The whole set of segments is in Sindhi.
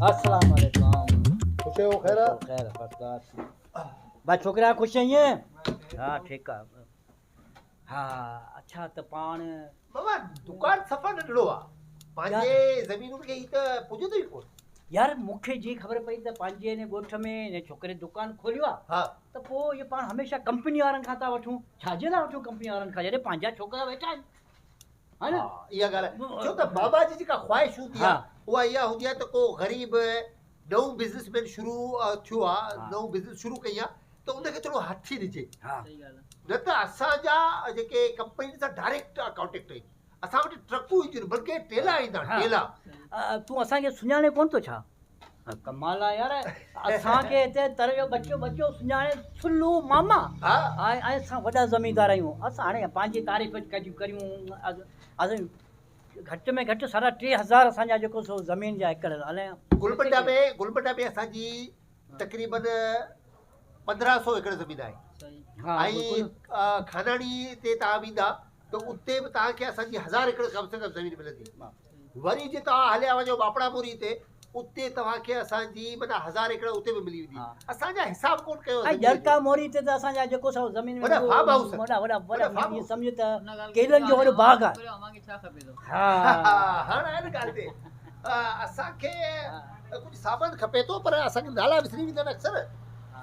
السلام عليڪم. خوش آهيو؟ خير آ؟ خير فرسٽ ڪلاس. ڀا ڇوڪرا خوش آهين؟ ها ٺيڪ آ. ها اڇا ته پاڻ. بابا دڪان صفا ننڍڙو آ. پنهنجي زمينن کي هي ته پڄندو ئي ڪونه. يار مون کي جيئن خبر پئي ته پنهنجي هن ڳوٺ ۾ هن ڇوڪري دڪان کوليو آ ته پوء اهو پاڻ هميشه ڪمپني وارن کان ٿا وٺون. ڇا جي لاء وٺون ڪمپني وارن کان جڏهن پنهنجا ڇوڪرا ويٺا آهن. ها نه؟ اها ڳالهه آهي. ڇو ته بابا جي جيڪا خواهش هوندي آهي اها اها هوندي آهي ته ڪو غريب نئون بزنس مين شروع ٿيو آهي، نئون بزنس شروع ڪئي آهي ته ان کي ٿورو هٿي ڏجي. نه ته اسان جا جيڪي ڪمپنين سان ڊائريڪٽ ڪانٽيڪٽ آهن. اسان وٽ ٽرڪون اينديون آهن بلڪه ٽيلا ايندا آهن ٽيلا. تون اسان کي سڃاڻين ڪونه ٿو ڇا؟ ڪمال آ يار اسان کي هتي تر جو ٻچو ٻچو سڃاڻي سلو ماما ۽ اسان وڏا زميندار آهيون اسان هاڻي پنهنجي تعريف ڪريون اسان گهٽ ۾ گهٽ ساڍا 3000 اسان جا جيڪو سو زمين جا ايڪڙ الائي گلبنڊا ۾ گلبنڊا ۾ اسان جي تقريبن 1500 ايڪڙ زمين آهي ۽ خاناڻي تي توهان ويندا ته اتي به توهان کي اسان جي هزار ايڪڙ ڪم سي ڪم زمين ملندي. وري جي توهان هليا وڃو ٻاپڙا موري تي اتي توهان کي اسان جي معنيٰ هزار ايڪڙ اتي به ملي ويندي. اسان جا حساب ڪونه ڪيو زمين جو. ۽ ڄرڪا موري تي ته اسان جا جيڪو سو زمين وڏا فارم هائوس وڏا وڏا وڏا ائين سمجهه ته ڪيلن جو وڏو باغ آهي. ها هاڻ آهي نه ڳالهه تي اسان کي ڪجهه سامان کپي ٿو پر اسان کي نالا وسري ويندا آهن اڪثر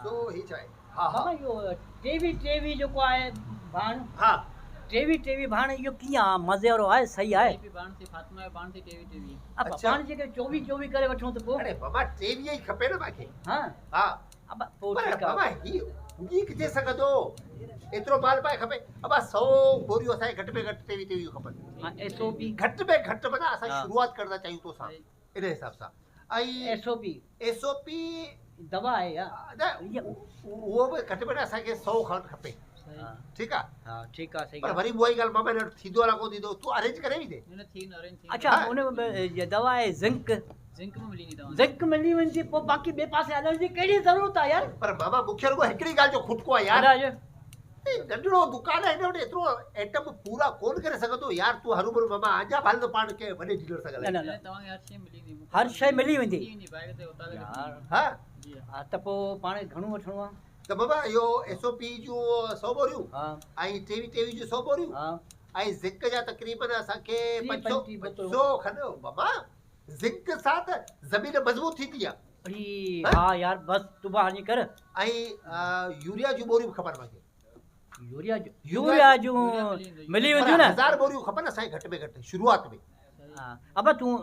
سو هي ڇا آهي. ها ها اهو ٽيوي ٽيوي جيڪو آهي ڀاڻ. ها. ٽيوي ٽيوي ڀاڻ اهو ڪيئن آ مزي وارو آهي صحيح آهي. ٽيوي ڀاڻ ٿي فاطمه جو ڀاڻ ٿي ٽيوي ٽيوي. ابا پاڻ جيڪڏهن چوويهه چوويهه ڪري وٺون ته پوء. اڙي بابا ٽيويهه ئي کپي نه مانکي. ها. ها. ابا پوء پر ٺيڪ آ. بابا هي پڄي ڪٿي سگهندو ايترو مال پائي کپي ابا سئو ٻوريون اسان کي گهٽ ۾ گهٽ ٽيويهه ٽيويهه کپن. ها ايس او پي. گهٽ ۾ گهٽ معنيٰ اسان شروعات ڪرڻ ٿا چاهيون توسان ان حساب سان ۽ S O P. S O P دوا آهي يا نه اهو به گهٽ ۾ گهٽ اسان کي 100 کن کپي ٺيڪ آ ها ٺيڪ آ صحيح پر وري اها ئي ڳالهه ماما هن وٽ ٿيندو الا ڪونه ٿيندو تون ارينج ڪري ويندي نه نه ٿي ويندو ارينج ٿي اڇا ان ۾ دوا آهي زنڪ زنڪ به ملي ويندي توهان زنڪ ملي ويندي پوء باقي ٻئي پاسي هلڻ جي ڪهڙي ضرورت آ يار پر ماما مون کي رڳو هڪڙي ڳالهه جو کٽڪو آ يار هي ننڍڙو دڪان آهي هن وٽ ايترو ائٽم پورا ڪونه ڪري سگهندو يار تون هروڀرو ماما اڃا به هلندو پاڻ ڪنهن وڏي ڊيلر سان ڳالهائي. نه نه هر شيء ملي ويندي يار. ها ها ته پوء پاڻ کي گهڻو وٺڻو آهي. ته بابا اهو ايس او پي جون سئو ٻوريون ۽ ٽيويهه ٽيويهه جون سئو ٻوريون ۽ زنڪ جا تقريبن اسان کي 500 کن ماما زنڪ سان ته زمين مضبوط ٿيندي آهي. اڙي ها يار بس تون به هاڻي ڪر. ۽ يوريا جون ٻوريون به کپن مان کي. يوريا جون يوريا جون ملي وينديون نه. هزار ٻوريون کپن اسان کي گهٽ ۾ گهٽ شروعات ۾. ها ابا تون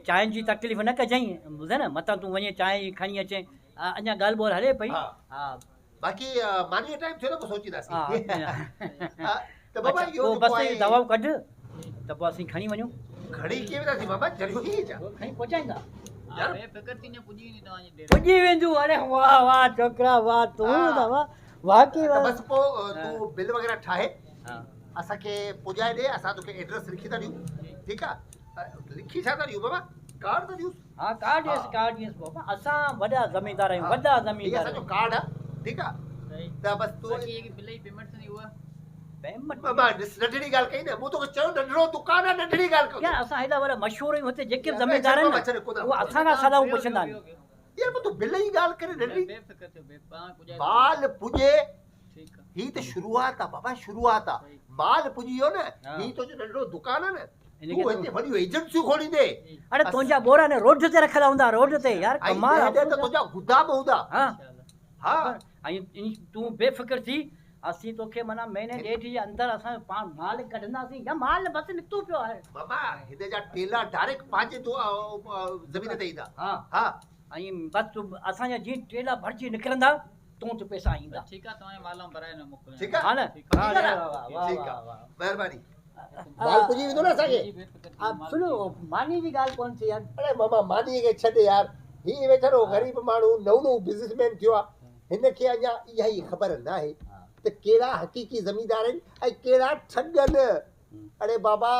چانهه جي تڪليف نه ڪجئين ٻڌ نه متان تون وڃين چانهه کڻي اچين اڃا ڳالهه ٻولهه هلي پئي. ها باقي ماني جو ٽائيم ٿيو نه پوء سوچينداسين. ته بابا اهو پوء بس دوائون ڪڍ ته پوء اسين کڻي وڃون. کڻي ڪيئن وينداسين بابا جهڙيون هي ڇا. کڻي پهچائيندا. يار بي فڪر ٿي نه پڄي ويندي توهان جي ڊيري. پڄي وينديون اڙي واه واه ڇوڪرا واه تون ته واه واقعي واه. ته بس پوء تون بل وغيره ٺاهي اسان کي پڄائي ڏي اسان توکي ايڊريس لکي ٿا ڏيون ٺيڪ آ لکي ڇا ٿا ڏيون بابا ڪارڊ ٿا ڏيونس. ها ڪارڊ ڏيس ڪارڊ ڏيس بابا اسان وڏا زميندار آهيون وڏا زميندار. هي اسان جو ڪارڊ آ ٺيڪ آ ته بس تون باقي جيڪي بل جي پيمينٽ ٿيندي اها پيمنٽ بابا ڏس ننڍڙي ڳالهه ڪئي نه مون توکي چيو ننڍڙو دڪان آ ننڍڙي ڳالهه ڪر. يار اسان هيڏا وڏا مشهور آهيون هتي جيڪي به زميندار آهن نه اهي اسان کان صلاحون پڇندا آهن. يار پوء تون بل جي ڳالهه ڪري ننڍڙي بي فڪر ٿيو بي پاڻ پڄائي مال پڄي هي ته شروعات آ بابا شروعات آ مال پڄي ويو نه هي تنهنجو ننڍڙو دڪان آ نه تون هتي وڏيون ايجنسيون کوليندي. اڙي تنهنجا ٻورا نه روڊ تي رکيل هوندا روڊ تي يار ڪمال آ ته تنهنجا گدام هوندا. ها ها ۽ تون بي فڪر ٿي اسين توکي معنيٰ مهيني ڏيڍ جي اندر اسان پاڻ مال ڪڍنداسين يا مال بس نڪتو پيو آهي. بابا هن جا ٽيلا ڊائريڪٽ پنهنجي زمين تي ايندا. ها ها ۽ بس اسان جا جيئن ٽيلا ڀرجي نڪرندا تون وٽ پئسا ايندا. ٺيڪ آ توهان جو مال آئون ڀرائي نه موڪليان. ٺيڪ آ ها نه ٺيڪ آ نه ٺيڪ آ مهرباني مال پڄي ويندو نه اسان کي. سنو ماني جي ڳالهه ڪونه ٿي يار. اڙي ماما ماني کي ڇڏ يار هي ويچارو غريب ماڻهو نئون نئون بزنس مين ٿيو آ هن کي اڃا اها ئي خبر ناهي ته ڪهڙا حقيقي زميندار آهن ۽ ڪهڙا ٺڳ آهن. اڙي بابا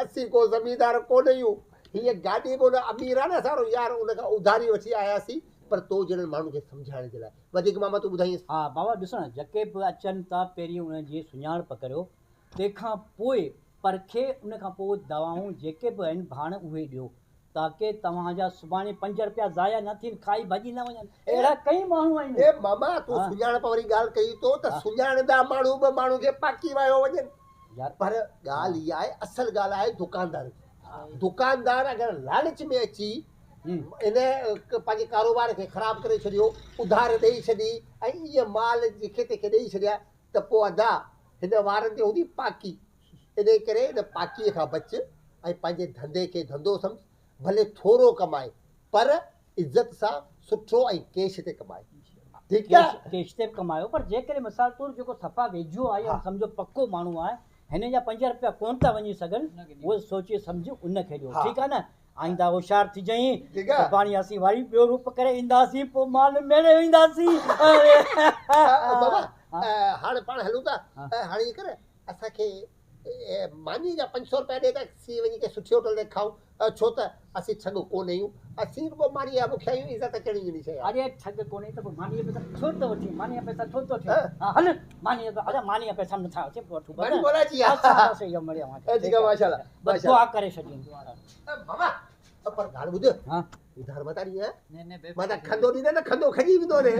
اسين ڪو زميندار ڪونه آهيون. هيء گاڏي به ان امير آهي نه اسان وارو يار ان کان اڌاري وٺي آياسين پر تو جهڙن ماڻهن کي سمجهائڻ جي لاء. وڌيڪ ماما تون ٻڌائينس. ها بابا ڏس نه جيڪي به اچن ٿا پهرين انهن جي سڃاڻپ ڪريو تنهن کان پوء پرکي ان کان پوء دوائون جيڪي به آهن ڀاڻ اهي ڏيو. تاڪه توهان جا سڀاڻي 5 رپيا ضايع نه ٿين، کائي ڀڄي نه وڃن. اهڙا ڪئين ماڻهو آهن. اي ماما تون سڃاڻپ واري ڳالهه ڪئي تو ته سڃاڻندا ماڻهو به ماڻهو کي پاڪي وايو وڃن. پر ڳالهه اها آهي اصل ڳالهه آهي دڪاندار جي. دڪاندار اگر لالچ ۾ اچي ان پنهنجي ڪاروبار کي خراب ڪري ڇڏيو، اڌار ڏئي ڇڏي ۽ ائين مال جنهن کي تنهن کي ڏئي ڇڏيا ته پوء ادا هن وارن تي هوندي پاڪي. انهي ڪري ان پاڪيء کان بچ ۽ پنهنجي ڌنڌي کي ڌنڌو سمجهه، ڀلي ٿورو ڪمائي پر عزت سان سٺو ۽ ڪيش تي ڪمائي. ٺيڪ آ. ڪيش تي به ڪمايو پر جيڪڏهن مثال طور جيڪو صفا ويجهو آهي يا سمجهو پڪو ماڻهو آهي هن جا 5 رپيا ڪونه ٿا وڃي سگهن اهو سوچي سمجهي ان کي ڏيو ٺيڪ آ نه آئنده هوشيار ٿجئين سڀاڻي اسين وري ٻيو روپ ڪري اينداسين پوء مال ميڙي وينداسين. بابا هاڻي پاڻ هلون ٿا هاڻي ائين ڪر اسان کي مانيء جا 500 رپيا ڏي ته اسين وڃي ڪنهن سٺي هوٽل تي کائون، ڇو ته اسين ٺڳ ڪونه آهيون، اسين رڳو مانيء جا بکيا آهيون، عزت ڪهڙي جهڙي شيء آهي. اڙي ٺڳ ڪونهي ته پوء مانيء جا پئسا ڇو ٿو وٺين، مانيء جا پئسا ڇو ٿو وٺين، ها هل مانيء جا اڙي مانيء جا پئسا نٿا اسين پوء وٺون ماني مولا جي آ. بس اهو مڙئي اوهان کي. ٺيڪ آ ماشاءالله. بس دعا ڪري ڇڏين. بابا پر ڳالهه ٻڌ. ها. اڌار متان ڏينهن. نه نه متان کنڌو ڏيندين نه کنڌو کڄي ويندو ني.